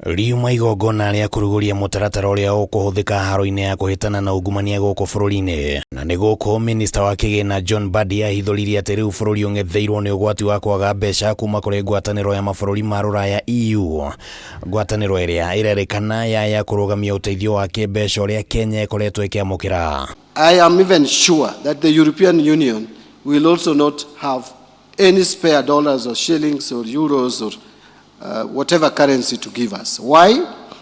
Riuma igongona rĩa kũrugũria mũtaratara ũrĩa ũkũhũthĩka haro-inĩ ya kũhĩtana na ungumania gũkũ bũrũri-inĩ. Na nĩ gũkũ minista wa kĩgĩna John Mbadi ahithũririe atĩ rĩu bũrũri ũng'etheirwo nĩ ũgwati wa kwaga mbeca kuma kũrĩ ngwatanĩro ya mabũrũri ma rũraya EU. Ngwatanĩro ĩrĩa ĩrerĩkana yaya kũrũgamia ũteithio wa kĩmbeca ũrĩa Kenya ĩkoretwo ĩkĩamũkĩra. I am even sure that the European Union will also not have any spare dollars or shillings or euros or whatever currency to give us. Why?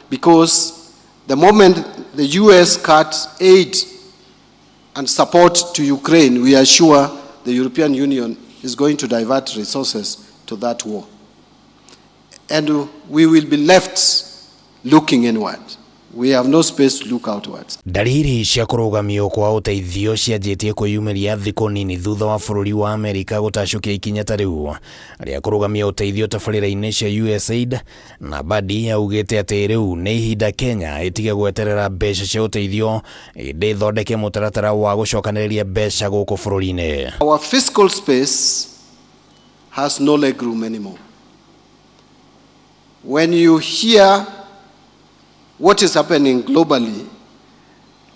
Because the moment the US cuts aid and support to Ukraine, we are sure the European Union is going to divert resources to that war. And we will be left looking inward. We have no space to look outwards. Ndariri cia kũrũgamio kwa ũteithio cianjĩtie kwĩyumĩria thikũ nini thutha wa bũrũri wa Amerika gũtacũkia ikinya ta rĩu rĩa kũrũgamia ũteithio tabarĩra-inĩ cia USAID, na Mbadi augĩte atĩ rĩu nĩ ihinda Kenya ĩtige gweterera mbeca cia ũteithio ĩndĩ ĩthondeke mũtaratara wa gũcokanĩrĩria mbeca gũkũ bũrũri-inĩ. Our fiscal space has no legroom anymore. When you hear what is happening globally,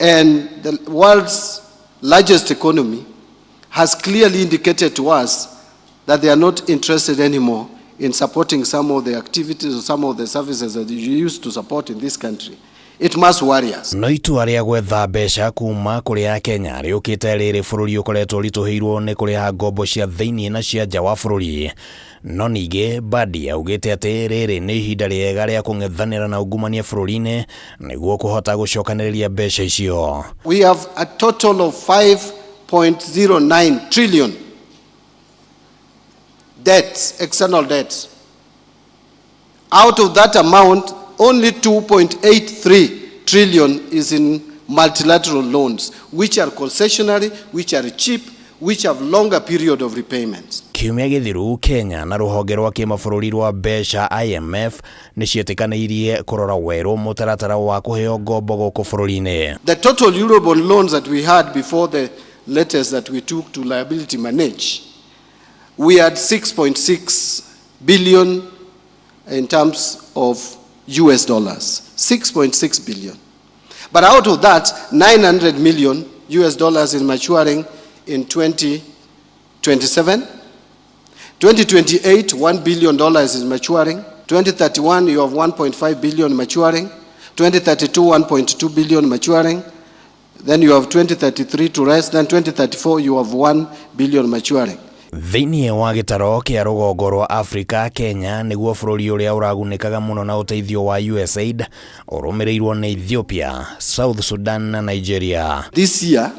and the world's largest economy has clearly indicated to us that they are not interested anymore in supporting some of the activities or some of the services that you used to support in this country, it must worry us. No itua rĩa gwetha mbeca kuma kũrĩ Akenya rĩũkĩte rĩrĩ bũrũri ũkoretwo ũritũhĩirwo nĩ kũrĩha ngombo cia thĩinĩ na cia nja wa bũrũri. No ningĩ Mbadi augĩte atĩ rĩrĩ nĩ ihinda rĩega rĩa kũng'ethanĩra na ungumania bũrũri-inĩ nĩguo kũhota gũcokanĩrĩria mbeca icio. We have a total of 5.09 trillion debts, external debts. Out of that amount, only 2.83 trillion is in multilateral loans, which are concessionary, which are cheap, which have longer period of repayments. Kiumia gĩthiru, Kenya na rũhonge rwa kĩmabũrũri rwa mbeca IMF nĩ ciĩtĩkanĩirie kũrora werũ mũtaratara wa kũheo ngombo gũkũ bũrũri-inĩ. The total Eurobond loans that we had before the latest that we took to liability manage, we had 6.6 billion in terms of US dollars, 6.6 billion. But out of that, 900 million US dollars is maturing in 2027. 2028, $1 billion is maturing. 2031, you have 1.5 billion maturing. 2032, 1.2 billion maturing. Then you have 2033 to rest. Then 2034, you have 1 billion maturing. Thĩinĩ wa gĩtaro kĩa rũgongo rwa Afrika, Kenya nĩguo bũrũri ũrĩa ũragunĩkaga mũno na ũteithio wa USAID, ũrũmĩrĩirwo nĩ Ethiopia, South Sudan na Nigeria. This year,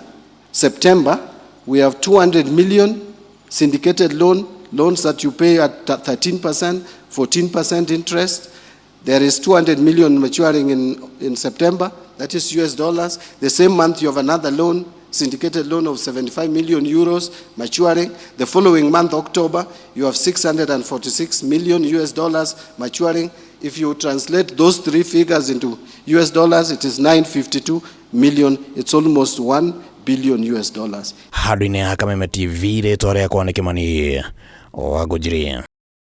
September, we have 200 million syndicated loans that you pay at 13%, 14% interest. There is 200 million maturing in September, that is US dollars. The same month, you have another loan, syndicated loan of 75 million euros maturing. The following month, October, you have 646 million US dollars maturing. If you translate those three figures into US dollars, it is 952 million. It's almost 1 billion US dollars. Handũ-inĩ ha Kameme TV, rĩtwa rĩakwa nĩ Kĩmani wa Ngũnjiri.